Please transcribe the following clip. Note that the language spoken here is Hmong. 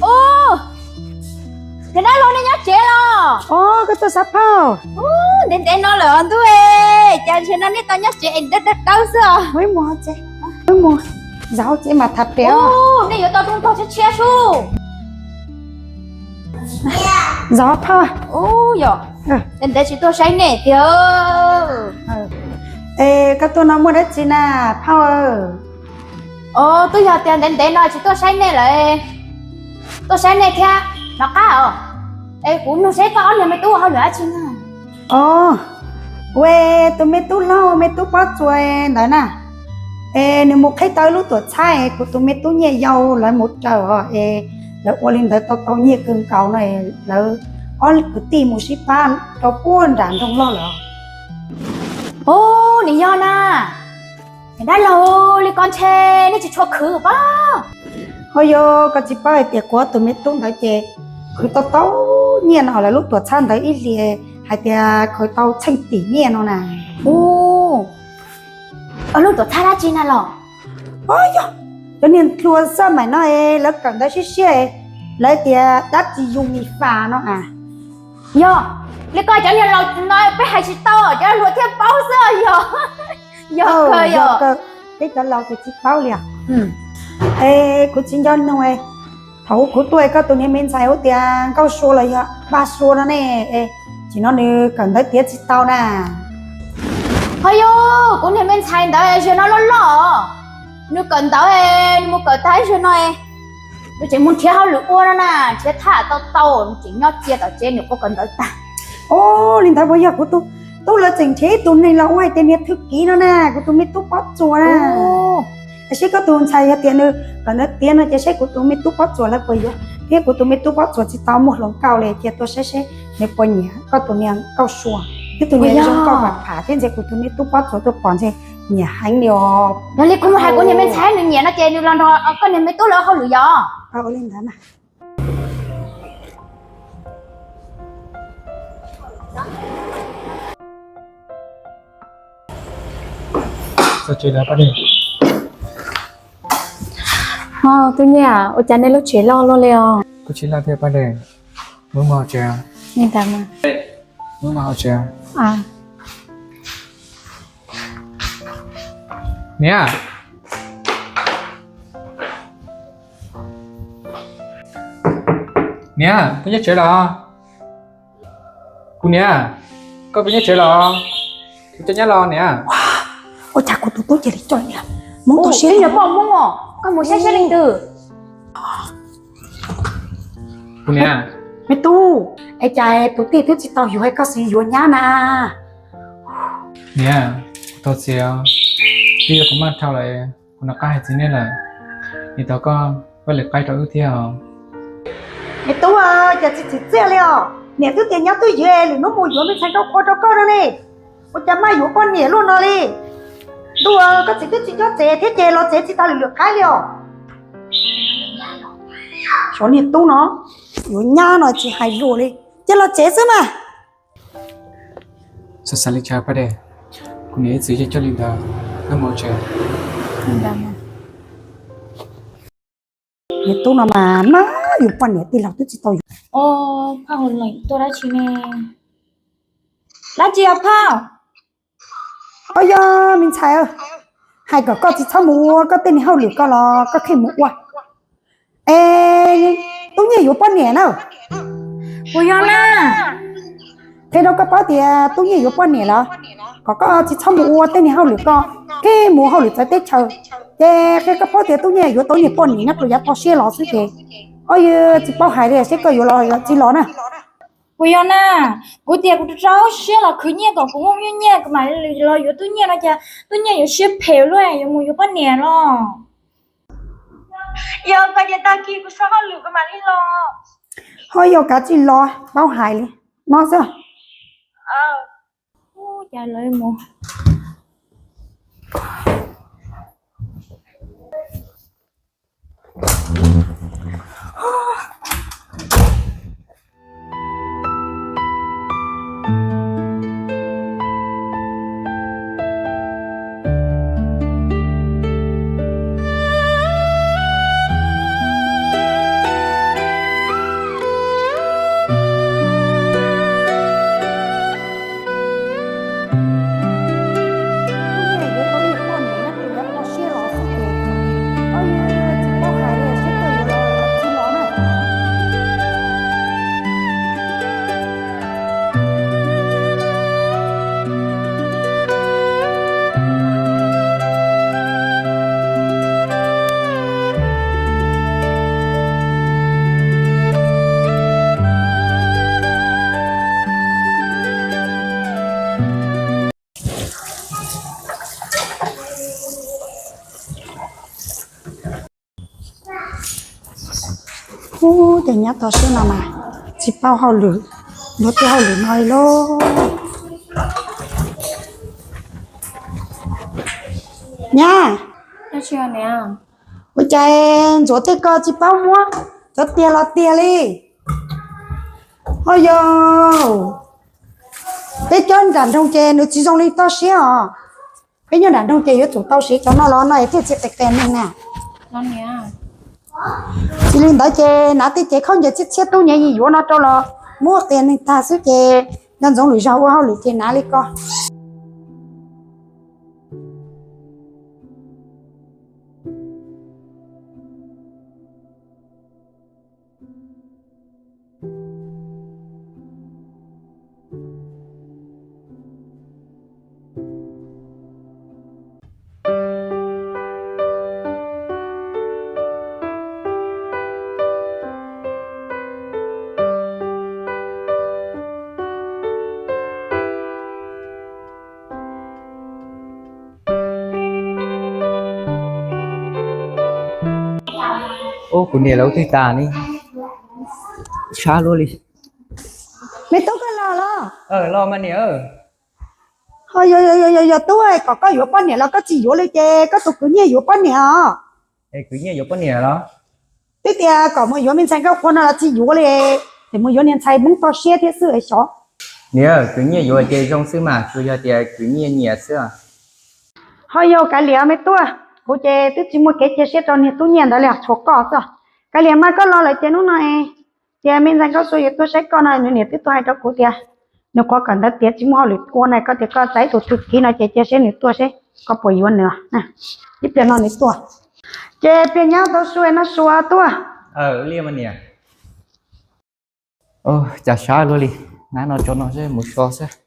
Ub, niam dab laug, nej nyob tsev los? Ub, koj tuaj sab phauj. Ub, ntev ntev no lawm ntuj, cas zaum no nej tau nyob tsev es dawb dawb xwb os. Wb mus, wb mus zov tsev mas tham pem. Ub, nej yuav tau rooj tog tshiab tshiab sub. Zov phauj. Ub, yog ntev ntev tsis tuaj saib nej tiag. Es koj tuaj no muaj dab tsi na phauj? Os, twb yog tias ntev ntev no tsis tuaj saib nej lawm, tuaj saib nej thiab nov qab os. Es kuv nug seb koj ob niag me tub ua hauj lwm dab tsi na? Os, ua tus me tub hlob, me tub Pob Tsuas ntawd na, es nws mus qhib tau lub tuam txhab es kuv tus me tub Nyiaj Yau lawv mus raws os, es lawv ua li ntawd tau tau nyiaj kawg nkaus no, lawv ob kwv tij mus sib pab rau puag nram nroog loj lawm. Ub, nws yog na. Niam dab laug, li ko ntshe nej tsis tshua khwv pob? Ho yog koj tsis paub hais tias kuv tus me tub ntawd ces khwv tau tau nyiaj no, lawv lub tuam txhab ntawd ib hlis hais tias khwv tau txheej tim nyiaj no na. Ub, lub tuam txhab dab tsi na los? Os, yog cov niag hluas xab maim no es lawv kawm ntawv siab siab, lawv tias dab tsi yus mis fas no a. Yog li ko cov niag laus no peb hais tsis tau, cov hluas thiaj paub xwb yog. Yog, yog kawg, peb cov laus ces tsis paub li os. Es kuv tsis nco nug, thaum kuv tuaj koj tus niag me ntxhais hu tias Nkauj Sua los yog Paj Sua no ne, es tam sim no nws kawm ntawv tiav tsis tau na. Ho yog kuv niag me ntxhais ntawd zaum no loj loj, nws kawm ntawv, nws mus kawm tag zaum no, nws tseem mus nrhiav hauj lwm ua no na, nrhiav tham tau tau, nws tseem nyob cia tom tsev nws kuj kawm ntawv tag. Os, li ntawd puas yog kuv tus tub lawv tseem nrhiav ib tug neeg los ua hais tias niag thwj kiv no na, kuv tus me tub Pob Tsuas na. Saib koj tus ntxhais yog tias nws kawm ntawv tiav no ces saib kuv tus me tub Pob Tsuas lawv puas yuav, thiab kuv tus me tub Pob Tsuas tsis tau muaj hluas nkauj li, cia tuaj saib seb nws puas nyiam koj tus niag Nkauj Sua, thiab tus niag zoo nkauj pham pham thiab ntshe kuv tus me tub Pob Tsuas tuaj pom ntshe nyiam heev li os. Yog li kuv mus hais kuv niag me ntxhais nws nyiam no ces nws los nrog koj niag me tub lawv hauj lwm yog. Ua li ntawd na. Tub Nyiaj, ua cas nej lub tsev loj luaj li os? Kuv tsis loj thiab Paj Dej, wb mus hauv tsev. Niam, niam, koj nyob tsev los? Kuv niam, koj puas nyob tsev los? Kuv coj nyab los niam. Ua cas kuv tus tub cia li coj niam Hmoob tau siab, niam poj Hmoob os, koj mus saib saib leej twg. Kuv niam, me tub, es cas tus tij twb tsis tau yuav koj xav yuav nyab na? Niam, kuv thov txim, twb yog kuv maj dhau lawm, kuv nov qab hais txiv neej lawm, es thov koj pab lwm qaib rau wb thiab os. Me tub, cas tsis txim txiaj li os, niam twb tias nyab twb ywg, lwm hnub mus yuav me ntxhais nkauj qhua rau koj no ne, ua cas maj yuav poj niam luaj no li. Ntuj, koj txiv twb tsis nyob tsev thiab ces los tsev tsis tau lwm lwm qaib li os. Xyov niag tub no, yuav nyab no tsis hais lus li, cia los tsev xwb mas. Xav xav li cas Paj Dej, kuv niam ib txwm yeej coj li ntawd, wb mus tsev. Niag tub no mas maj yuav poj niam, tij laug twb tsis tau yuav. Phauj, tuaj dab tsi ne? Dab tsi os phauj? Os, yog me ntxhais, hais kom koj tsis txhob mus ua koj tej niag hauj lwm ko los koj khij mus ua. Es Tub Nyiaj yuav poj niam na. Puas yog na? Qhia rau koj paub tias Tub Nyiaj yuav poj niam lawm, kom koj tsis txhob mus ua tej niag hauj lwm ko, khij mus hauj lwm txawv teb chaws. Ces qhia koj paub tias Tub Nyiaj yuav tau niag poj niam nyob rau yav toj siab los xwb ces, o, yog tsis paub hais li, seb koj yuav los tsis los na. Puas yog na? Kuv tias kuv rau siab los khwv nyiaj kom kuv muaj nyiaj nyiaj kuv mam los yuav Tub Nyiaj no ces Tub Nyiaj yuav siab phem luaj yuav mus yuav poj niam los. Yog koj tias tag kis kuv sab hauj lwm kuv mam li los. Ho yog kav tsij los, paub hais li no xwb. Cas lawv mus. Ub, ces nyab toj siab no mas tsis paub hauj lwm, ntxuav tej hauj lwm no li lauj. Nyab, ua cas ntxuav tej ko tsis paub muab cov tiag los tiag li? Ho yog peb cov nram nroog ces nws tsis zoo li toj siab os. Peb nyob nram nroog ces yuav tsum tau siv cov no los no es thiaj tsis qias qias neeg na. Tsis li ntawd ces hnav tej cev khaub ncaws txhiab txhiab tub nyiam yuav no rau los muab qias neeg tag xwb ces nco ntsoov lwm zaus ua hauj lwm ces hnav li ko. Ub, kuv niam lawv twb tas ne, sab luaj li. Me tub koj los los? Los mas niam. Ho yog, yog, yog, yog tub, kom koj yuav poj niam los koj tsis yuav li ces koj tus kwv Nyiaj yuav poj niam os. Es kwv Nyiaj yuav poj niam los? Twb tias kom mus yuav me ntxhais Nkauj Qhua no los tsis yuav li, ces mus yuav niag ntxhais Hmoob toj siab thiab xwb es xyov. Niam, kwv Nyiaj yuav ces zoo xwb mas, tsuas yog tias kwv Nyiaj nyiam xwb. Ho yog Kav Liam me tub, kuv ces twb tsis muaj kev cia siab rau niag tub Nyiaj ntawd li, tshuav koj xwb. Kav Liam mas koj los lawm ces hnub no tias me ntxhais Nkauj Xua yuav tuaj saib koj no, nws niam twb tuaj hais rau kuv tias nws qhuav kawm ntawv tiav tsis muaj hauj lwm ua na, koj tias koj txais tus thwj kiv no ces cia siab nws tuaj seb koj puas yuav nws. Ib pliag no nws tuaj. Ces pliag nyab tau su no Sua tuaj. Cas sab luaj li, nab no tso no seb mus so xwb.